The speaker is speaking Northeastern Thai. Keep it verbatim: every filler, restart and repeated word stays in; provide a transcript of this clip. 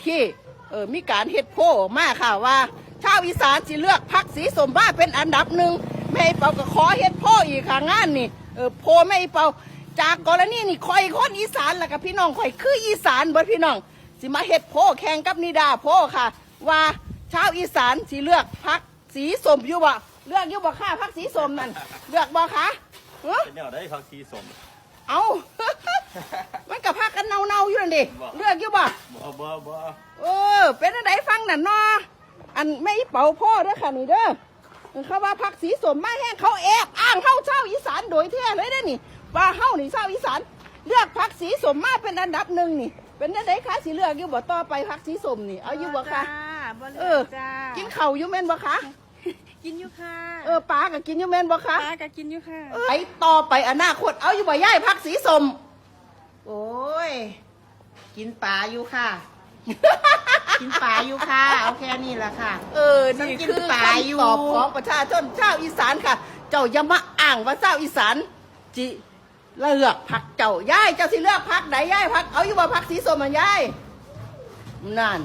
ที่ เออ มีการเฮ็ดโพลออกมาค่ะว่า ชาวอีสานสิเลือกพรรคสีส้มมาเป็นอันดับหนึ่ง แม่อีเปาก็ขอเฮ็ดโพลอีกค่ะงานนี่ เออ โพลแม่อีเปา จากกรณีนี่ ข่อยคนอีสาน แล้วก็พี่น้องข่อยคืออีสานเบิดพี่น้อง สิมาเฮ็ดโพลแข่งกับนิดาโพลค่ะ ว่าชาวอีสานสิเลือกพรรคสีส้มอยู่บ่ เลือกอยู่บ่ค่ะ พรรคสีส้มนั่น เลือกบ่คะ เออ เป็นแนวใดพรรคสีส้ม เอ้า มันก็พากันเนาๆอยู่นั่นเด้ บ่ เลือกอยู่บ่ บ่บ่บ่ เออ เป็นจั่งใดฟังนั่นเนาะ อันแม่อีเปาโพลเด้อค่ะนี่เด้อ เขาว่าพรรคสีส้มมาแฮง เขาแอบอ้างเฮาชาวอีสานโดยแท้เลยเด้อนี่ ว่าเฮานี่ชาวอีสาน เลือกพรรคสีส้มมาเป็นอันดับหนึ่งนี่ เป็นจั่งใดคะ สิเลือกอยู่บ่ต่อไปพรรคสีส้มนี่ เอาอยู่บ่คะ จ้า บ่เลือก เออ จ้า กินข้าวอยู่แม่นบ่คะ กินอยู่ค่ะ เออ ปลาก็กินอยู่แม่นบ่คะ ปลาก็กินอยู่ค่ะ เออ ไปต่อไปอนาคต เอาอยู่บ่ยายพรรคสีส้ม โอ้ย กินปลาอยู่ค่ะ กินปลาอยู่ค่ะ เอาแค่นี้ล่ะค่ะ เออ นี่คือ ฉันกินปลาอยู่ คำตอบของประชาชนชาวอีสานค่ะ เจ้าอย่ามาอ้างว่าชาวอีสานจิเลือกพรรคเจ้า ยาย เจ้าสิเลือกพรรคใดยาย พรรค เอาอยู่บ่พรรคสีส้มอะยาย นั่น